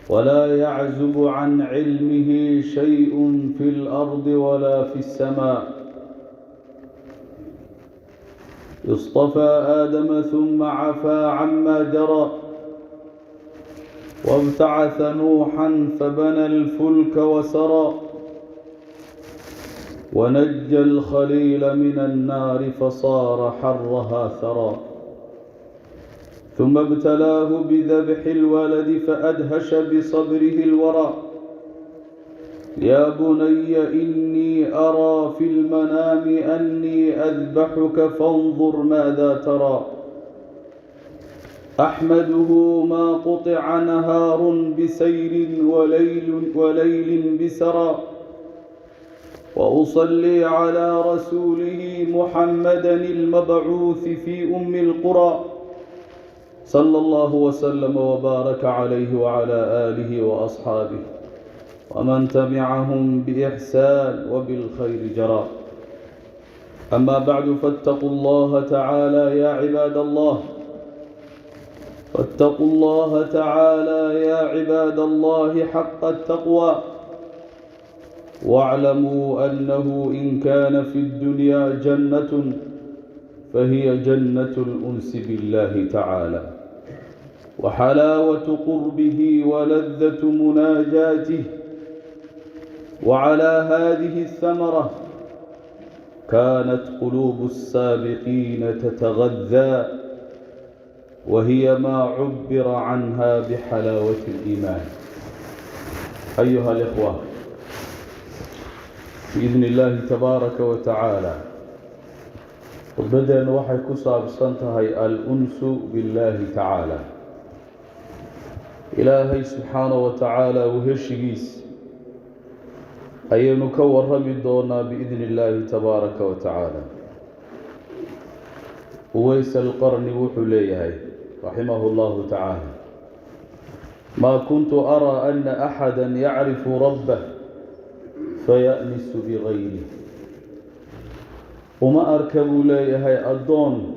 ولا يعزب عن علمه شيء في الأرض ولا في السماء. اصطفى آدم ثم عفا عما جرى، وابتعث نوحا فبنى الفلك وسرى، ونجى الخليل من النار فصار حرها ثرى، ثم ابتلاه بذبح الولد فأدهش بصبره الورى. يا بني إني أرى في المنام أني أذبحك فانظر ماذا ترى. أحمده ما قطع نهار بسير وليل بسرى، وأصلي على رسوله محمدا المبعوث في أم القرى، صلى الله وسلم وبارك عليه وعلى آله وأصحابه ومن تبعهم بإحسان وبالخير جرى. أما بعد، فاتقوا الله تعالى يا عباد الله، فاتقوا الله تعالى يا عباد الله حق التقوى، واعلموا أنه إن كان في الدنيا جنة فهي جنة الأنس بالله تعالى، وحلاوة قربه ولذة مناجاته. وعلى هذه الثمرة كانت قلوب السابقين تتغذى، وهي ما عبر عنها بحلاوة الإيمان. أيها الإخوة، بإذن الله تبارك وتعالى khudbaddeennu waxay ku saabsan tahay الأنس بالله تعالى، Ilaahay subxaanahu wa tacaala weheshigiis ayaynu ka warrami doonaa بإذن الله تبارك وتعالى. Uways Alqarni wuxuu leeyahay رحمه الله تعالى: ما كنت أرى أن أحدا يعرف ربه فيأنس بغيره. Uma arka, buu leeyahay, addoon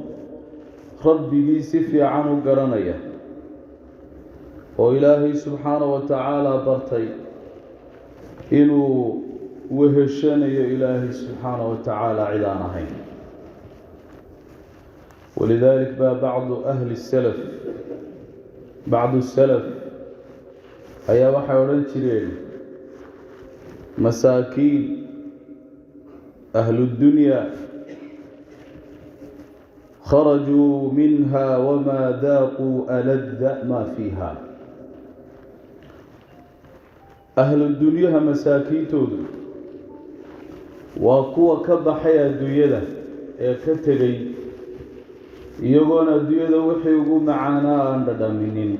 rabbigii si fiican u garanaya oo Ilaahay subxaana wa tacaala bartay inuu weheshanayo Ilaahay subxaana wa tacaala cid aan ahayn. ولذلك baa بعض أهل السلف, بعض السلف ayaa waxay odhan jireen: مساكين أهل الدنيا خرجوا منها وما ذاقوا ألذ ما فيها. Ahlu dunyaha masaakiintoodu waa kuwa ka baxay adduunyada ee ka tegey iyagoon adduunyada wixii ugu macaanaa aan dhadhaminin.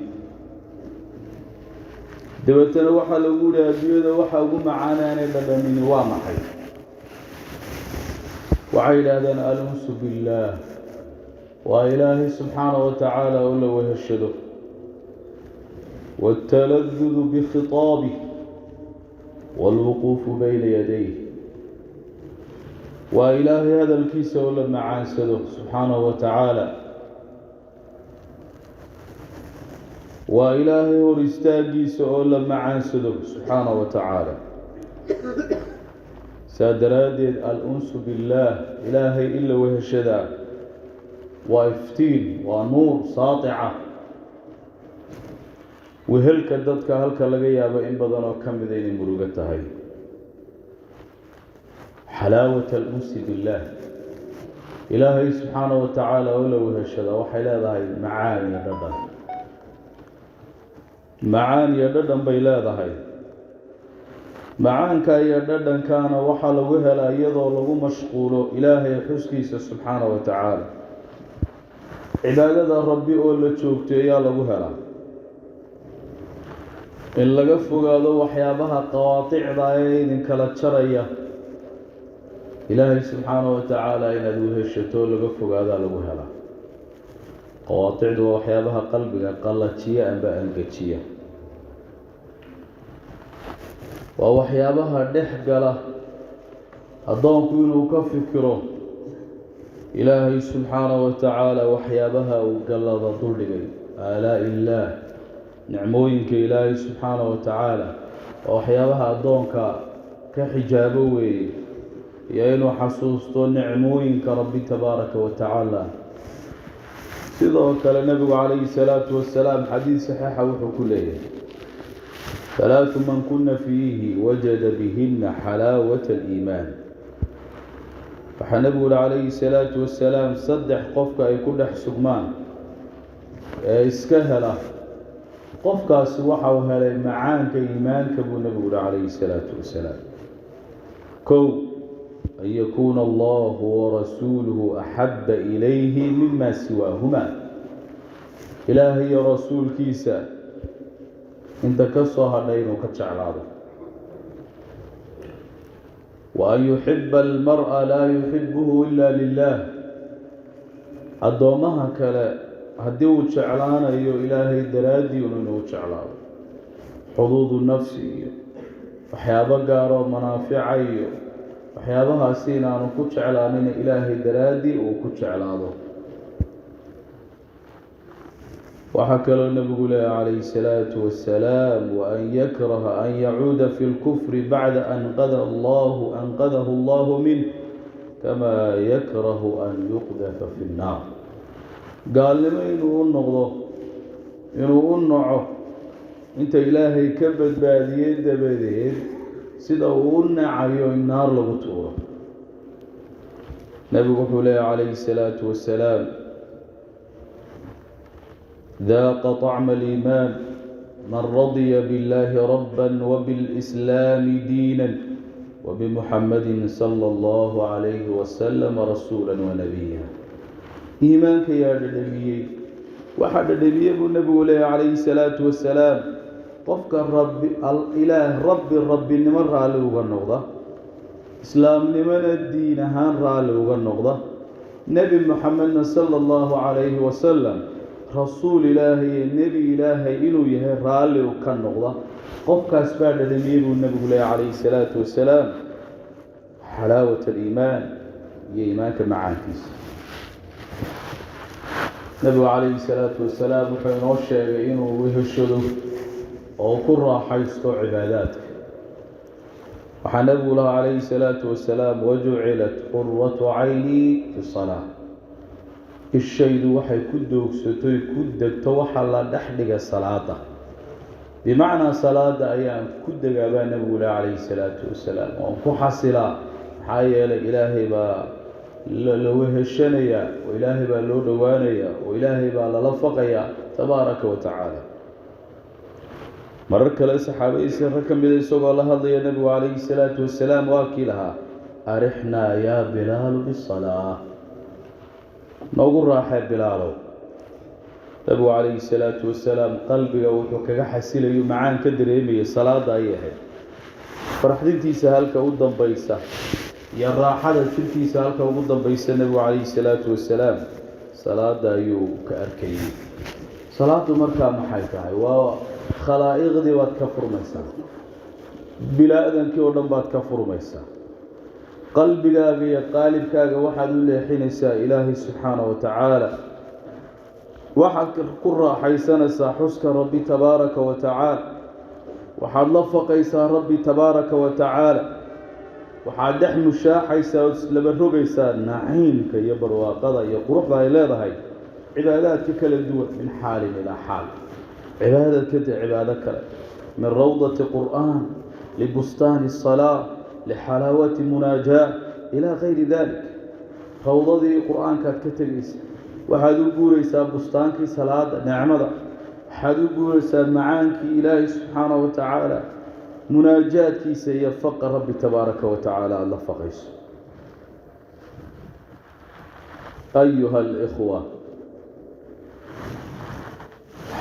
Dabeetana waxaa lagu yihi: "Adduunyada waxa ugu macaanaa aanay dhadhaminin waa maxay?" Waxay yidhaahdeen: "الأنس بالله, waa Ilaahay subxaana wa tacaala oo la weheshado, والتلذذ بخطابه والوقوف بين يديه." Waa Ilaahay hadalkiisa oo la macaansado subxaanahu wa tacaala, waa Ilaahay hor istaaggiisa oo la macaansado subxaanahu wa tacaala. Saa daraaddeed الأنس بالله, Ilaahay in la weheshadaa, waa iftiin, waa nuur saatica. Wehelka dadka halka laga yaabo in badan oo ka mida inay murugo tahay. حلاوة الأنس بالله, Ilaahay subxaana wa tacaala oo la weheshada, waxay leedahay macaan iyo dhadhan, macaan iyo dhadhan bay leedahay. Macaanka iyo dhadhankaana waxaa lagu helaa iyadoo lagu mashquulo Ilaahay xuskiisa subxaana wa tacaala. Cibaadada Rabbi oo la joogto ayaa lagu helaa, in laga fogaado waxyaabaha qawaaticda ee idinkala jaraya Ilaahay subxaana wa tacaala inaad weheshato laga fogaadaa lagu helaa. Qawaaticdu waa waxyaabaha qalbiga qallajiya amba angejiya, waa waxyaabaha dhex gala addoonku inuu ka fikiro Ilaahay subxaana wa tacaala, waxyaabaha uu gallada duldhigay, آلاء الله. Nicmooyinka Ilaahay subxaana wa tacaala oo waxyaabaha addoonka ka xijaabo weeye, iyo inuu xasuusto nicmooyinka Rabbi tabaaraka wa tacaala. Sidoo kale Nebigu calayhi salaatu wasalaam xadiid saxiixa wuxuu ku leeyahay: ثلاث من كن فيه وجد بهن حلاوة الإيمان. Waxaa Nebigu uhi calayhi salaatu wasalaam, saddex qofka ay ku dhex sugmaan ee iska hela, qofkaasi waxa uu helay macaanka iimaanka, buu Nebigu uhi calayhi salaatu wasalaam. Kow, أن يكون الله ورسوله أحب إليه مما سواهما. Ilaahay iyo rasuulkiisa inta ka soo hadhay inuu ka jeclaado. وأن يحب المرء لا يحبه إلا لله. Addoommaha kale haddii uu jeclaanayo, Ilaahay daraaddii un inuu jeclaado. Xuduudu nafsi iyo waxyaabo gaaroo manaafica iyo waxyaabahaasi inaanu ku jeclaanin, Ilaahay daraaddii uu ku jeclaado. Waxaa kaloo Nebigu leeyahy calayhi salaatu wasalaam: وأن يكره أن يعuuda في الكفر بعد أنقده الله منه كما يكره أن يقذف في النار. Gaalnimo inuu u noqdo, inuu u naco inta Ilaahay ka badbaadiyey dabadeed, sida uu u nacayo in naar lagu tuuro. Nebigu wuxuu leeyahy calayhi salaatu wasalaam: ذاق طعم الإيمان من رضي بالله ربا وبالإسلام دينا وبمحمد صلى الله عليه وسلم رسولا ونبيا. Iimaanka yaa dhadhamiyey? Waxaa dhadhamiyey, buu Nebigu leeyahy calayhi salaatu wasalaam, qofka Rabbi, Ilaah Rabbi rabbinimo raalli uga noqda, islaamnimona diin ahaan raalli uga noqda, Nebi Moxamedna sala Allahu calayhi wasalam rasuul Ilaahay iyo nebi Ilaahay inuu yahay raalli u ka noqda. Qofkaas baa dhadhamiyey, buu Nebigu leeyahy calayhi salaatu wasalaam, xalaawat aliimaan iyo iimaanka macaankiisa. Nebigu calayhi salaatu wasalaam wuxuu inoo sheegay inuu weheshado oo ku raaxaysto cibaadaadka. Waxaa Nebigu lahaa calayhi salaatu wasalaam: وجعلت قرة عيني في الصلاة. Ishaydu waxay ku doogsatoy ku degto waxaa la dhex dhiga salaada. Bimacnaa, salaada ayaan ku degaa, baa Nebigu leh calayhi salaatu wasalaam, waan ku xasilaa. Maxaa yeelay, Ilaahay baa la weheshanayaa, oo Ilaahay baa loo dhowaanayaa, oo Ilaahay baa lala faqayaa tabaaraka wa tacaala. Marar kale saxaabadiisa rag ka mida isagoo la hadlaya Nebigu calayhi salaatu wasalaam waa kii lahaa: أرحنا يا بلال بالصلاة. Noogu raaxee, Bilaalow. Nebigu calayhi salaatu wasalaam qalbiga wuxuu kaga xasilayo, macaan ka dareemayay, salaada ayay ahayd. Faraxdintiisa halka u dambaysa iyo raaxada jirkiisa halka ugu dambaysa, Nebigu calayhi salaatu wasalaam salaada ayuu ka arkayay. Salaadu markaa maxay tahay? Waa khalaa'iqdii baad ka furmaysaa, bilaa-dankii oo dhan baad ka furmaysaa. Qalbigaaga iyo qaalibkaaga waxaad u leexinaysaa Ilaahay subxaana wa tacaala. Waxaad ku raaxaysanaysaa xuska Rabbi tabaaraka wa tacaala. Waxaad la faqaysaa Rabbi tabaaraka wa tacaala. Waxaad dhex mushaaxaysaa ood islaba rogaysaa naciimka iyo barwaaqada iyo quruxda ay leedahay cibaadaadka kala duwan, من حال إلى حال, cibaadad kadib cibaado kale, من روضة قرآن لبستان الصلاة لحلاوة مناجاة إلى غير ذلك. Rawdadii qur-aankaad ka tegaysa, waxaad u guuraysaa bustaankii salaada nicmada, waxaad u guuraysaa macaankii Ilaahay subxaana wa tacaala, munaajaadkiisa iyo faqa Rabbi tabaaraka wa tacaala aada la faqayso. أيها الإخوة,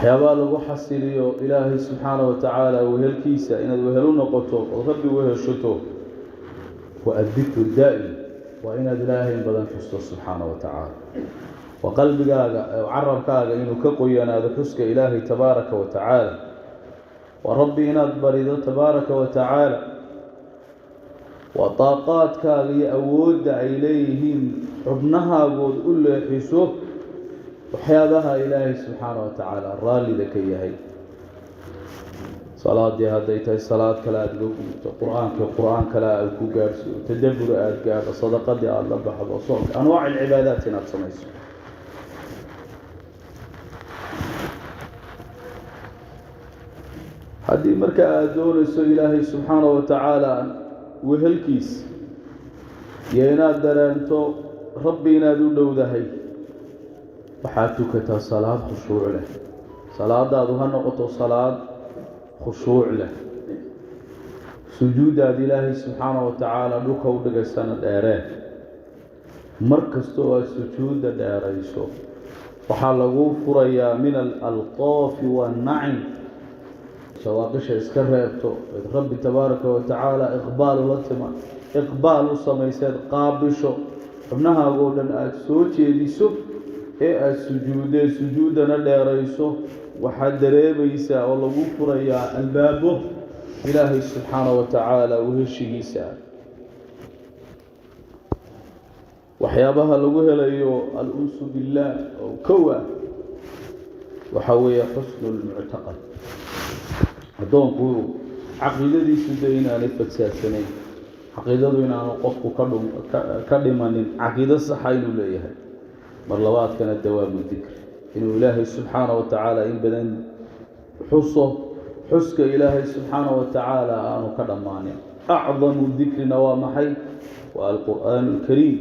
waxyaabaha lagu xasiliyo Ilaahay subxaana wa tacaala wehelkiisa, inaad wehel u noqoto ood Rabbi weheshato, waa الذكر الدائم. Waa inaad Ilaahay in badan xusto subxaana wa tacaala. Waa qalbigaaga, carabkaaga inuu ka qoyanaado xuska Ilaahay tabaaraka wa tacaala. Waa Rabbi inaad barido tabaaraka wa tacaala. Waa daaqaadkaaga iyo awoodda ay leeyihiin xubnahaagood u leexiso waxyaabaha Ilaahay subxaana wa tacaala raallida ka yahay. Salaadii hadday tahay salaad kale aada uga gudubto, qur-aankii qur-aan kale aada ku gaadhsiyo, tadabur aada gaadho, sadaqadii aada la baxdo, soonka, anwaac alcibaadaat inaad samayso. Haddii marka aada doonayso Ilaahay subxaana wa tacaala wehelkiis iyo inaad dareento Rabbi inaad u dhowdahay, waxaad tukataa salaad khushuuc leh. Salaadaadu ha noqoto salaad khushuuc leh, sujuuddaad Ilaahay subxaana wa tacaala dhulka u dhigaysana dheeree. Mar kasta oo aad sujuudda dheerayso, waxaa lagu furayaa min alalqaafi waannacim. Shawaaqisha iska reebto eed Rabbi tabaaraka wa tacaala iqbaal ula tima, iqbaal u samayseed, qaabisho xubnahaagoo dhan, aada soo jeediso ee aada sujuuddee, sujuuddana dheerayso, waxaad dareemaysaa oo lagu furayaa albaabo Ilaahay subxaana wa tacaala u heshigiisa. Waxyaabaha lagu helayo al-unsu billaah oo kow ah waxaa weeye xusnu lmuctaqad, addoonku caqiidadiisu de inaanay fadsaadsanayn, caqiidadu inaanu qofku ka dhimanin, caqiido saxa inuu leeyahay. Mar labaadkana dawaamu dikr, inuu Ilaahay subxaana wa tacaala in badan xuso, xuska Ilaahay subxaana wa tacaala aanu ka dhammaanin. Acdamu dikrina waa maxay? Waa alqur'aan alkariim.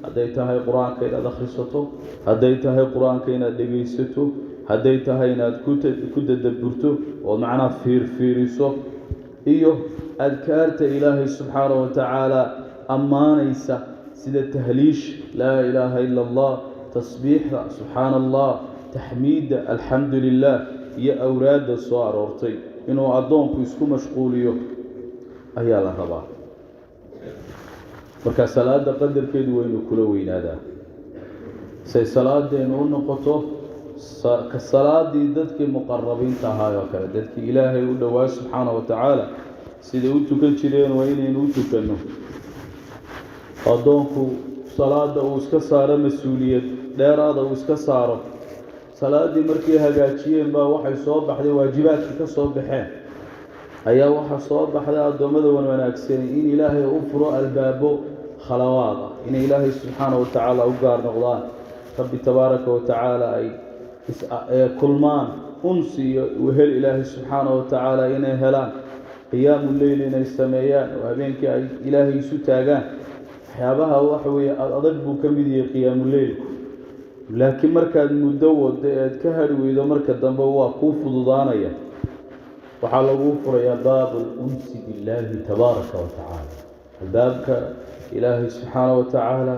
Hadday tahay qur-aanka inaad akhrisato, hadday tahay qur-aanka inaad dhegaysato, hadday tahay inaad ku tadaburto oo macnaha fiirfiiriso, iyo adkaarta Ilaahay subxaana wa tacaala ammaanaysa, sida tahliish, laa ilaaha ila Allah, tasbiixda, subxaana Allah, taxmiidda, alxamdu lilah, iyo awraadda soo aroortay, inuu addoonku isku mashquuliyo ayaa la rabaa. Marka salaada qadarkeedu waa inuu kula weynaadaa, say salaadeenu u noqoto ka salaadii dadkii muqarabiinta ahaay oo kale, dadkii Ilaahay u dhowaa subxaana wa tacaala siday u tukan jireen waa inaynu u tukanno. Addoonku salaada uu iska saaro mas-uuliyad dheeraada uu iska saaro. Salaaddii markay hagaajiyeen baa waxay soo baxday, waajibaadkii ka soo baxeen ayaa waxaa soo baxday addoommada wanwanaagsanay in Ilaahay u furo albaabo khalawaad ah, inay Ilaahay subxaana wa tacaala u gaar noqdaan, Rabbi tabaaraka wa tacaala ay kulmaan, unsi iyo wehel Ilaahay subxaana wa tacaala inay helaan, qiyaamu leyl inay sameeyaan oo habeenkii ay Ilaahay isu taagaan. Waxyaabaha waxa weeye aada adag buu ka mid yahay qiyaamu leylku, laakiin markaad muddo wado eed ka hadhi weydo, marka dambe waa kuu fududaanaya. Waxaa laguu furayaa baab alunsi billaahi tabaaraka wa tacaala, albaabka Ilaahay subxaana wa tacaala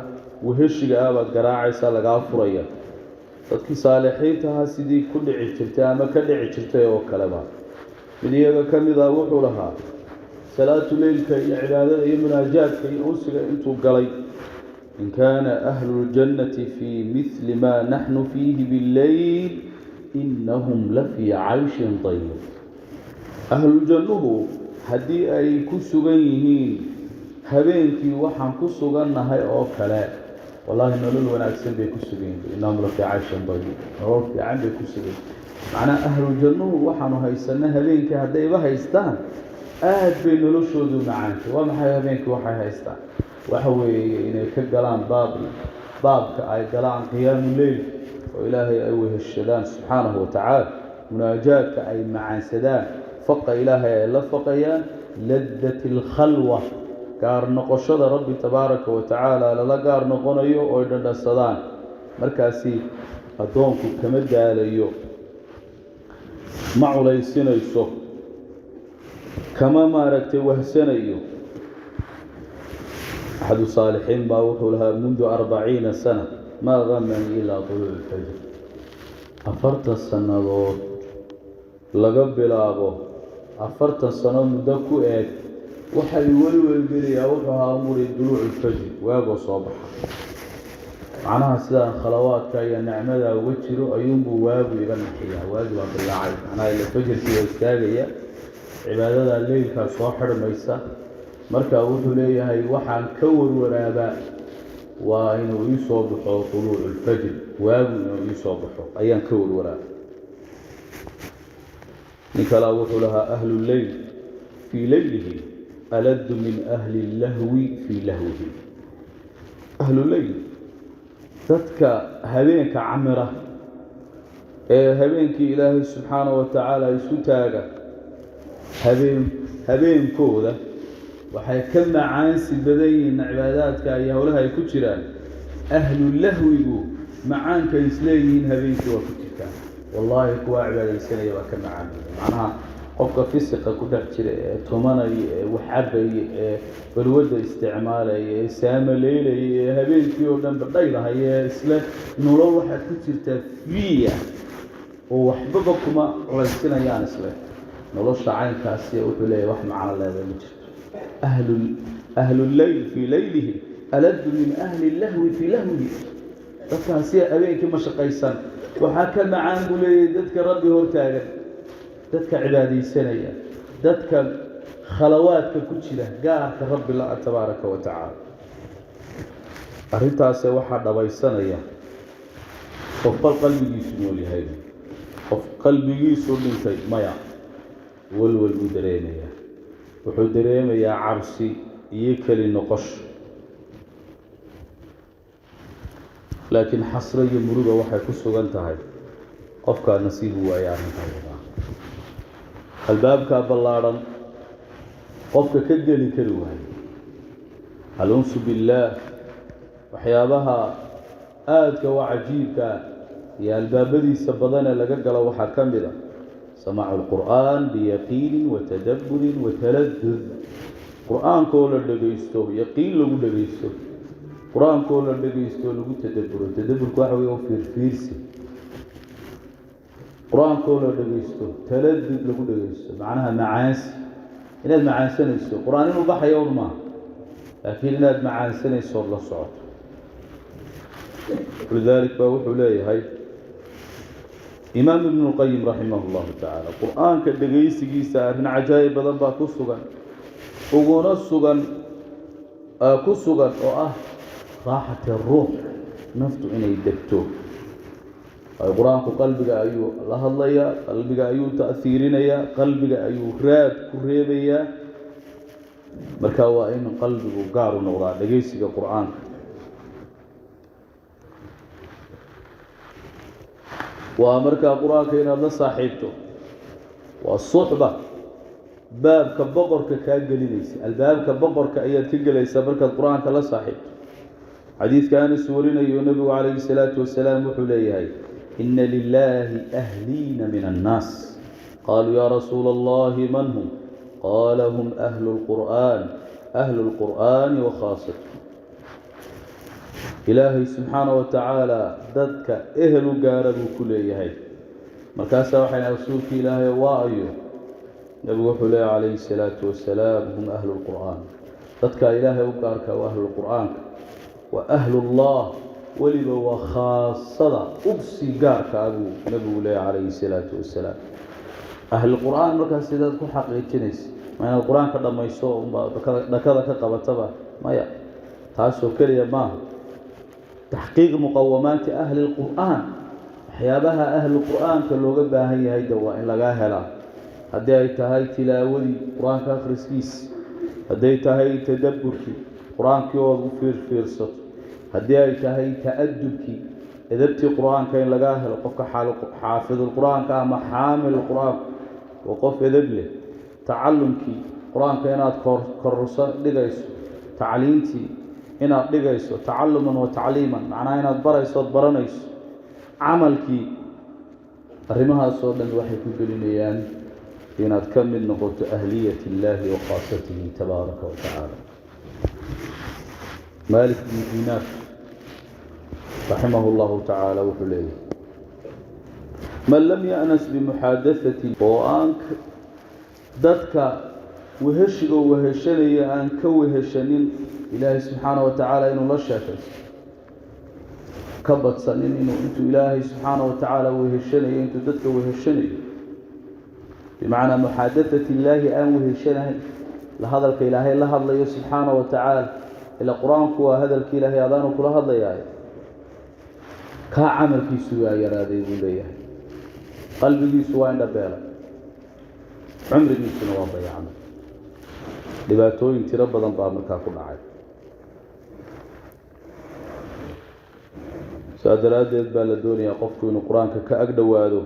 weheshiga ah baad garaacaysaa, lagaa furaya. Dadkii saalixiintaha sidii ku dhici jirtay ama ka dhici jirtay oo kaleba, mid iyaga ka mid ah wuxuu lahaa salaatu leylka iyo cibaadada iyo munaajaadka iyo unsiga intuu galay: in kaana ahlu ljannati fii mithli maa naxnu fiihi billeyl inahum la fii cayshin dayib. Ahlujannuhu haddii ay ku sugan yihiin habeenkii waxaan ku sugannahay oo kale, wallaahi nolol wanaagsan bay ku sugan yihiin. Innahum la fii cayshin dayib, nolol fiican bay ku sugan yihiin. Macnaa ahlujannuhu waxaanu haysana habeenkii haddayba haystaan, aad bay noloshoodu macaantay. Waa maxay habeenkii waxay haystaan? Waxa weeye inay ka galaan baab, baabka ay galaan qiyaamu leyl oo Ilaahay ay weheshadaan subxaanahu wa tacaala, munaajaadka ay macaansadaan, faqa Ilaahay ay la faqayaan, ladati alkhalwa, gaar noqoshada Rabbi tabaaraka wa tacaala lala gaar noqonayo ooy dhandhansadaan. Markaasi addoonku kama daalayo, ma culaysinayso, kama maaragtay wahsanayo. Axadu saalixiin baa wuxuu lahaa: mundu 40 sana maa gamanii ilaa طuluuc اlfajr. 40 sannadood laga bilaabo, 40 sano muddo ku eeg, waxay welwelgeliyaa wuxuu ahaa muri duluuc ilfajri, waagoo soo baxa. Macnaha sidaan khalawaadka iyo nicmada uga jiro ayuunbuu waagu iga naxiyaa, waagi baa dilaacay, macnaha ila fajrkii waa istaagaya, cibaadada leylkaa soo xidhmaysa. Marka wuxuu leeyahay waxaan ka warwaraabaa waa inuu ii soo baxo tuluucu lfajr, waagu inuu ii soo baxo ayaan ka warwaraaba. Nin kalaa wuxuu lahaa: "Ahlu lleyl fii leylihi aladu min ahli llahwi fii lahwihi." Ahlu leyl, dadka habeenka camira ee habeenkii Ilaahay subxaanahu wa tacaala isu taaga, habeenkooda waxay ka macaansi badan yihiin cibaadaadka iyo howlaha ay ku jiraan. Ahlu lahwigu macaankay isleeyihiin habeenkii waa ku jirtaan, wallaahi kuwaa cibaadaysanaya baa ka macaan badan. Macnaha, qofka fisiqa ku dhex jira ee tumanaya ee wax cabaya ee balwadda isticmaalaya ee saamaleylaya ee habeenkii oo dhan badhaydahaya ee isle nolol waxaad ku jirtaa fiya oo waxbaba kuma culaysinayaan, isle nolosha caynkaasi, wuxuu leeyahay wax macno leeda ma jirto. Ahluleyl fii leylihim aladu min ahli lahwi fii lahwihi. Dadkaasi habeenkii ma shaqaysan waxaa ka macaan buu leeyahay dadka Rabbi hortaagan, dadka cibaadaysanaya, dadka khalawaadka ku jira, gaarka Rabbi la tabaaraka wa tacaala. Arrintaase waxaa dhabaysanaya qof bal qalbigiisu nool yahay. Qof qalbigiisu dhintay maya, walwal buu dareemayaa, wuxuu dareemayaa cabsi iyo keli noqosho. Laakiin xasro iyo muruga waxay ku sugan tahay qofkaa nasiibu waaya arrintaa wadaa albaabkaa ballaadhan qofka ka geli kari waayo. Alunsu billaah, waxyaabaha aadka u cajiibka iyo albaabadiisa badanee laga galo waxaa ka mid a samaacu lqur'aan biyaqiinin wa tadabburin wa taladud. Qur-aankoo la dhegaysto, yaqiin lagu dhegaysto, qur-aankoo la dhegaysto, lagu tadabburo. Tadabburku waxa wey fiirfiirsi. Qur-aankoo la dhegaysto, taladud lagu dhegaysto, macnaha macaansi, inaad macaansanayso. Qur-aan inuu baxayo un maaha, laakiin inaad macaansanayso ood la socoto. Walidalik baa wuxuu leeyahay Imaam Ibnu Lqayim raximah llahu tacaala: qur-aanka dhegaysigiisa arrin cajaa'ib badan baa ku sugan, uguna sugan, ku sugan oo ah raaxat ruux, naftu inay degto. Waayo, qur-aanku qalbiga ayuu la hadlayaa, qalbiga ayuu ta'hiirinayaa, qalbiga ayuu raad ku reebayaa. Marka waa in qalbigu gaar u noqdaa dhegaysiga qur-aanka. Waa markaa qur-aanka inaad la saaxiibto, waa suxba baabka boqorka kaa gelinaysa. Albaabka boqorka ayaad ka gelaysaa markaad qur-aanka la saaxiibto. Xadiidka Anas warinayo, nebigu calayhi salaatu wasalaam wuxuu leeyahay: "Ina lilaahi ahliina min annaas." Qaaluu: "Yaa rasuula Allahi, man hum?" Qaala: "Hum ahlu lqur'aan, ahlu lqur'aani wa khaasatu." Ilaahay subxaana wa tacaala dadka ehel u gaara buu ku leeyahay. Markaasaa waxay rasuulki Ilaahay waa ayo? Nebigu wuxuu leeyahy calayhi salaatu wasalaam: "Hum ahlu lqur'aan." Dadka Ilaahay u gaarka waa ahlu qur'aanka, waa ahlullah, weliba waa khaasada ugsi gaarka ah buu nebigu leeyahy calayhi salaatu wasalaam. Ahlu qur'aan markaas sidaad ku xaqiijinaysa? Ma inaad qur-aanka dhammayso unbaa dhakada ka qabataba? Maya, taasoo keliya maaha. Taxqiiq muqawamaati ahli lqur'aan, waxyaabaha ahlu qur'aanka looga baahan yahay de waa in lagaa helaa, haddii ay tahay tilaawadii qur-aanka akhriskiisa, hadday tahay tadabburkii qur-aankii ood u fiirfiirsato, haddii ay tahay ta'adubkii, edabtii qur-aanka in lagaa helo. Qofka xaafidulqur-aanka ama xaamil qur-aanku waa qof edab leh. Tacalumkii qur-aanka inaad kororso dhigayso, tacliintii inaad dhigayso, tacaluman wa tacliiman, macnaha inaad barayso ood baranayso, camalkii, arrimahaasoo dhan waxay ku gelinayaan inaad ka mid noqoto ahliyat illaahi wa khaasatihi tabaaraka wa tacaala. Malik bnu Dinaar raximah llahu tacaala wuxuu leeyahay: "Man lam ya'nas bimuxaadathati," oo aan dadka weheshigoo weheshanaya aan ka weheshanin Ilaahay subxaana wa tacaala inuu la sheekaysto, ka badsanin inuu intuu Ilaahay subxaana wa tacaala weheshanayo intuu dadka weheshanayo, bimacnaa muxaadathati illaahi aan weheshanahay, la hadalka Ilaahay la hadlayo subxaana wa tacaala, ila qur-aanku waa hadalki Ilaahay adaanu kula hadlayaayo, kaa camalkiisu waa yaraaday buu leeyahay, qalbigiisu waa indhabeelay. Cumrigiisuna waa dayacmay, dhibaatooyin tiro badan baa markaa ku dhacay. Saa daraaddeed baa la doonayaa qofku inuu Qur-aanka ka ag dhowaado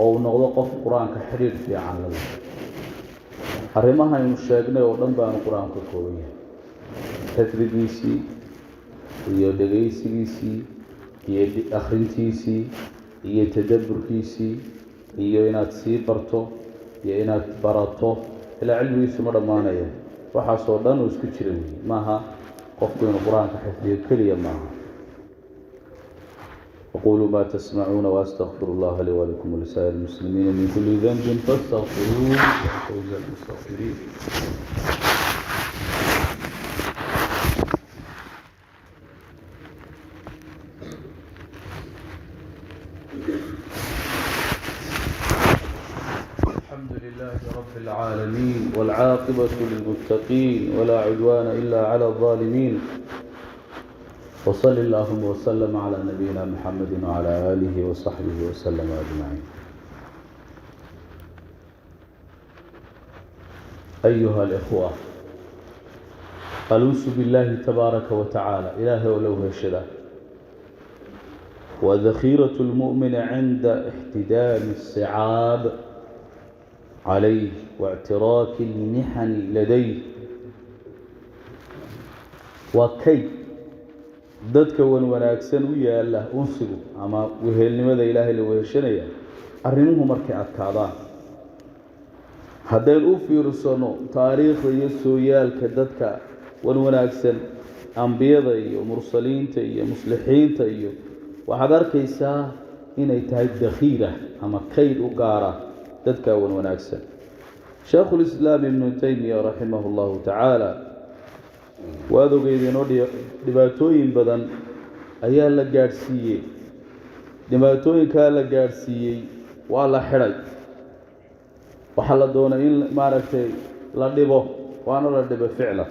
oo uu noqdo qof Qur-aanka xidhiidh fiican la leh. Arrimahaynu sheegnay oo dhan baanu Qur-aanku ka kooban yahay, xifdigiisii iyo dhegaysigiisii iyo akhrintiisii iyo tadabburkiisii iyo inaad sii barto iyo inaad barato ilaa cilmigiisu ma dhammaanayo. Waxaasoo dhan uu isku jira weeye. Maaha qofku inuu Qur-aanka xifdiyo keliya maaha. أقول ما تسمعون وأستغفر الله لي ولكم ولسائر المسلمين من كل ذنب فاستغفروه يا فوز المستغفرين. الحمد لله رب العالمين، والعاقبة للمتقين، ولا عدوان إلا على الظالمين، وصل اللهم وسلم على نبينا محمد وعلى آله وصحبه وسلم أجمعين. أيها الإخوة، الأنس بالله تبارك وتعالى إله ولو هشدا وذخيرة المؤمن عند احتدام الصعاب عليه واعتراك المحن لديه. وكي dadka wan wanaagsan u yaala unsigu ama wehelnimada Ilaahay la weheshanaya arrimuhu markay adkaadaan. Haddaynu u fiirsano taariikhda iyo sooyaalka dadka wan wanaagsan, ambiyada iyo mursaliinta iyo muslixiinta, iyo waxaad arkaysaa inay tahay dakhiira ama kayd u gaara dadka wan wanaagsan. Sheekhulislaam Ibnu Taymiya raximahu llahu tacaala, waad ogeydeen oo dhibaatooyin badan ayaa la gaadhsiiyey. Dhibaatooyinkaa la gaadhsiiyey, waa la xidhay, waxaa la doonay in maaragtay la dhibo, waana la dhibay ficlan.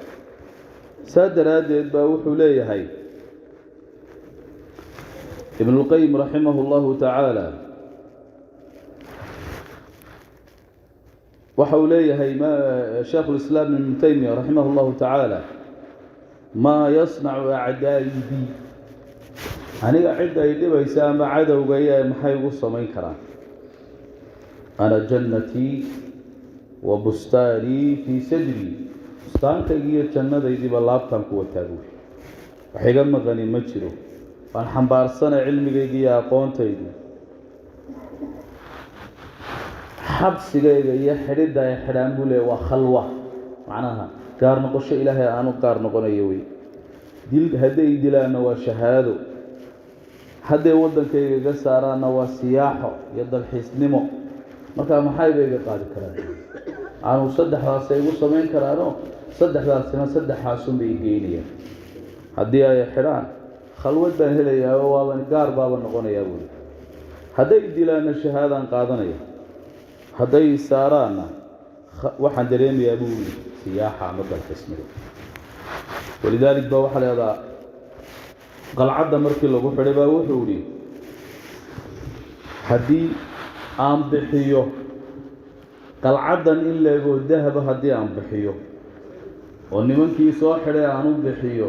Saa daraaddeed baa wuxuu leeyahay Ibnulqayim raximahu llahu tacaala, waxa uu leeyahay Sheikhulislaam Ibnu Taymiya raximah llahu tacaala: "Maa yasnacu acdaa'i bi?" Aniga cidda ay dhibaysa ama cadowgaya maxay ugu samayn karaan? "Ana jannatii wa bustaanii fii sadrii." Bustaankaygi iyo jannadaydiiba laabtaan ku wataa buuri, wax iga maqani ma jiro, waan xambaarsanay cilmigaygi iyo aqoontaydu. Xabsigayga iyo xidhidda ay xidhaan buu leey waa khalwa, macnaha gaar noqosho Ilaahay aanu gaar noqonayo wey. Dil hadday dilaanna waa shahaado, hadday waddankayga iga saaraanna waa siyaaxo iyo dalxiisnimo. Markaa maxay bay iga qaadi karaan? Aanu saddexdaasay igu samayn karaano, saddexdaasina saddexaasun bay geynayaan. Haddii ay xidhaan khalwad baan helayaa oo waaban gaar baaba noqonayaa buuli. Hadday dilaanna shahaadaan qaadanaya, hadday saaraanna waxaan dareemayaa buuli siyaaxa ama dalxiisnimo. Walidaalik baa waxaa la yahdaa qalcadda markii lagu xidhay baa wuxuu idhi: "Haddii aan bixiyo qalcaddan in leegoo dahaba, haddii aan bixiyo oo nimankii soo xidhay aan u bixiyo,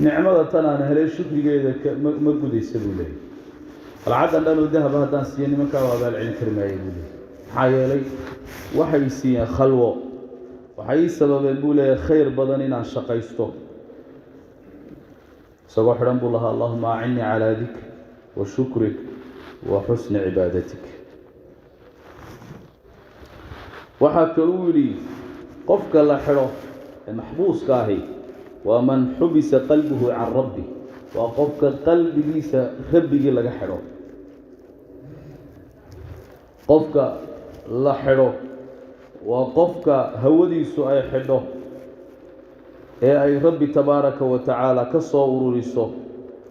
nicmada tan aan helay shukrigeeda ma gudaysa," buu leeyay. "Qalcaddan dhan oo dahaba haddaan siiyo nimankaa, waa abaal celin kari maaya," buu leeyay. "Maxaa yeelay waxay siiyeen khalwo, waxay ii sababeen," buu leeyahay, "khayr badan inaan shaqaysto." Isagoo xidhan buu lahaa: "Allahuma acinnii calaa dikri wa shukrik wa xusni cibaadatik." Waxaa kaluu yidhi: qofka la xidho ee maxbuuska ahi waa man xubisa qalbuhu can rabbi, waa qofka qalbigiisa rabbigii laga xidho. Qofka la xidho waa qofka hawadiisu ay xidho ee ay Rabbi tabaaraka wa tacaala ka soo ururiso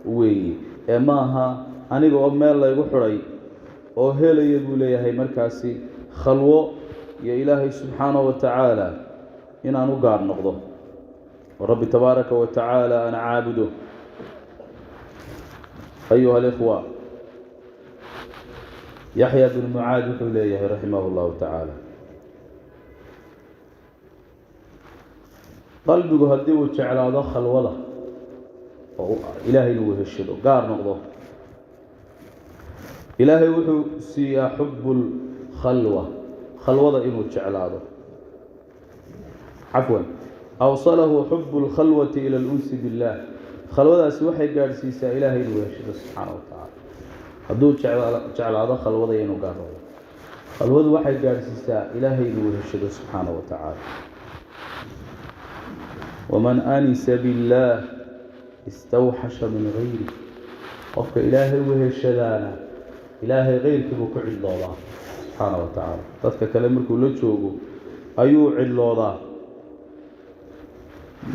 weeye, ee ma aha aniga oo meel laygu xidhay oo helaya, buu leeyahay, markaasi khalwo iyo Ilaahay subxaanahu wa tacaala inaan u gaar noqdo oo Rabbi tabaaraka wa tacaala aan caabudo. Ayuha alikhwa, Yaxya bnu Mucaad wuxuu leeyahay raximah اllahu tacaala, qalbigu haddii uu jeclaado khalwada oo Ilaahay inuu weheshado, gaar noqdo, Ilaahay wuxuu siiyaa xub lkhalwa, khalwada inuu jeclaado. Cafwan, awsalahu xub اlkhalwati ila alunsi billah. Khalwadaasi waxay gaadhsiisaa Ilaahay inuu weheshado subxaana wa tacaala. Hadduu jeclaado khalwada inuu gaar noqdo, khalwadu waxay gaadhsiisaa Ilaahay inuu weheshado subxaana wa tacaala. Waman anisa biاllaah istawxasha min gayri. Qofka Ilaahay weheshadaana Ilaahay keyrkii buu ku cidloodaa subxaana wa tacaala. Dadka kale markuu la joogo ayuu cidloodaa.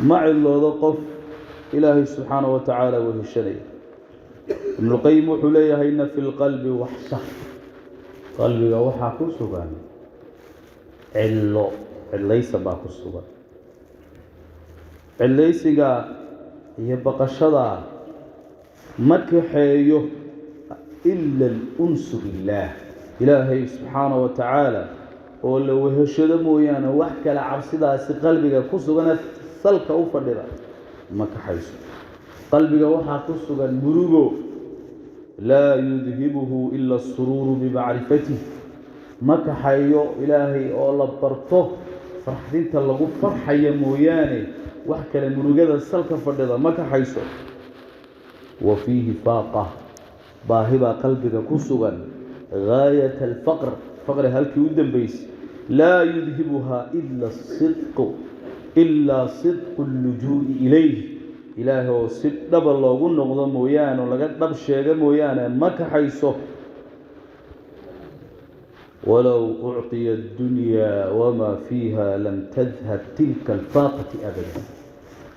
Ma cidloodo qof Ilaahay subxaana wa tacaala weheshanaya. Ibnuulqayim wuxuu leeyahay: ina fi lqalbi waxsha, qalbiga waxaa ku sugan cidlo, cidlaysa baa ku sugan. Cidlaysiga iyo baqashada ma kaxeeyo ila alunsu billaah, Ilaahay subxaana wa tacaala oo la weheshado mooyaane, wax kale cabsidaasi qalbiga ku sugane salka u fadhida ma kaxayso. Qalbiga waxaa ku sugan murugo, laa yudhibuhu ila asuruuru bimacrifatih, ma kaxayo Ilaahay oo la barto farxdinta lagu farxaya mooyaane, wax kale murugada salka fadhida ma kaxayso. Wa fiihi faaqa, baahi baa qalbiga ku sugan, gaayat alfaqr, faqri halkii u dambaysay, laa yudhibuhaa ila asidqu, ilaa sidqu allujuu'i ilayh, Ilaahay oo si dhaba loogu noqdo mooyaane oo laga dhab sheego mooyaane ma kaxayso. Walow ucطiya addunyaa wamaa fiiha lam tadhab tilka alfaaqati abada.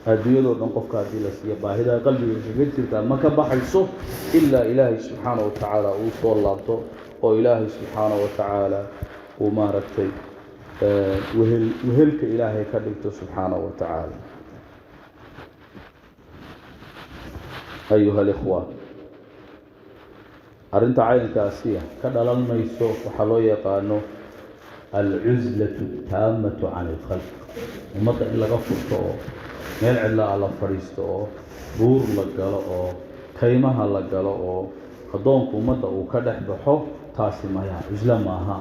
Adduunyadoo dhan qofka haddii la siiyo, baahidaa qalbiga kaga jirtaa ma ka baxayso ilaa Ilaahay subxaana wa tacaala uu soo laabto oo Ilaahay subxaana wa tacaala uu maaragtay wehel, wehelka Ilaahay ka dhigto subxaana wa tacaala. Ayuha alikhwa, arrinta caynkaasiya ka dhalan mayso waxaa loo yaqaano alcuslatu taamatu can ilkhalq, ummadda in laga furto oo meel cidlaa la fadhiisto oo buur la galo oo kaymaha la galo oo addoonku ummadda uu ka dhex baxo. Taasi maya, cuslo maaha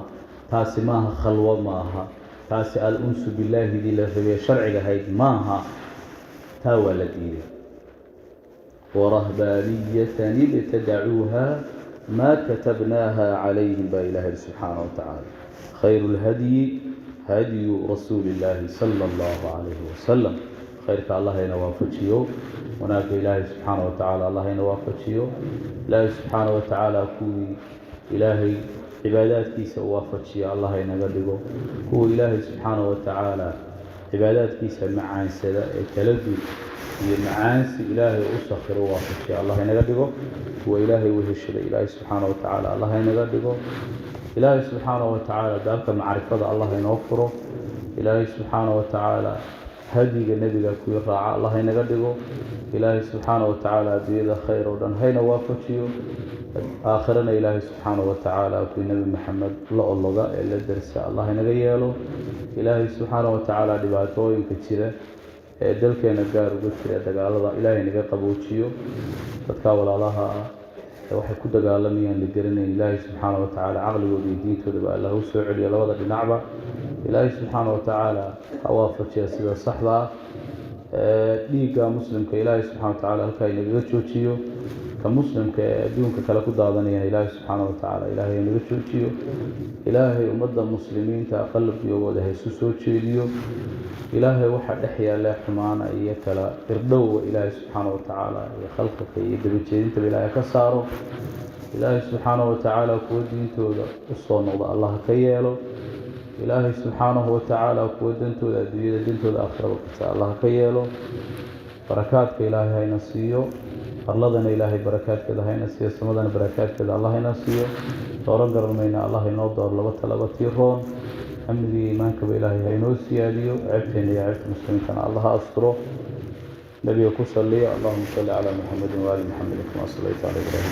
taasi, maaha khalwo maaha taasi. Al-unsu billaahidii la rabee sharciga ahayd maaha taa, waa la diiday. Warahbaaniyatan ibtadacuuha maa katabnaaha calayhim baa Ilahi yihi subxaana wa tacaala. Khayru lhadyi hadyu rasuuli illaahi sala allahu calayhi wasalam. Khayrka Allah ina waafajiyo, wanaagga Ilaahay subxaana wa tacaala Allah ina waafajiyo. Ilaahay subxaana wa tacaala kuwii Ilaahay cibaadaadkiisa u waafajiya Allah inaga dhigo, kuwa Ilaahay subxaana wa tacaala cibaadaadkiisa macaansada ee taladud iyo macaansi Ilaahay u sakhiro waafajiya Allah inaga dhigo, kuwa Ilaahay weheshada Ilaahay subxaana wa tacaala Allah inaga dhigo. Ilaahay subxaana wa tacaala daabka macrifada Allah inoo furo. Ilaahay subxaana wa tacaala hadyiga nebiga kuwii raaca Allah inaga dhigo. Ilaahay subxaana wa tacaala adduunyada khayr oo dhan hayna waafajiyo, aakhirana Ilaahay subxaana wa tacaala kuwii Nebi Maxamed la ologa ee la dersa Allah inaga yeelo. Ilaahay subxaana wa tacaala dhibaatooyinka jira ee dalkeena gaar uga jira, dagaalada, Ilaahay naga qaboojiyo. Dadka walaalaha ah ee waxay ku dagaalamayaan la garanayn, Ilaahay subxaana wa tacaala caqligooda iyo diintoodaba Allah u soo celiyo labada dhinacba. Ilaahay subxaana wa tacaala ha waafajiya sida saxda ah. Dhiigga muslimka Ilaahay subxana wa tacaala halkaa inagaga joojiyo, ka muslimka ee adduunka kale ku daadanayana Ilaahay subxaana wa tacaala Ilaahay inaga joojiyo. Ilaahay ummadda muslimiinta qalbigooda ha isu soo jeediyo. Ilaahay waxaa dhex yaalla xumaana iyo kala irdhowga Ilaahay subxaana wa tacaala iyo khalqiga iyo dabajeedintaba Ilaahay ka saaro. Ilaahay subxaana wa tacaala kuwa diintooda u soo noqda Allah ka yeelo. Ilaahay subxaanahu wa tacaala kuwa dantooda adduunyada, dantooda aakhiraba kasta Allah ka yeelo. Barakaadka Ilaahay hayna siiyo, arladana Ilaahay barakaadkeeda hayna siiyo, samadana barakaadkeeda Allah hayna siiyo. Dooran garan mayna, Allah inoo dooro laba talaba tii roon. Amniga iyo iimaankaba Ilaahay ha inoo siyaadiyo, ceebteena iyo ceebta muslimiintana Allah ha asturo. Nabiga ku saliya. Allahuma salli calaa Muxamedin waali Muxamedin kama sallayta calaa Ibraahim.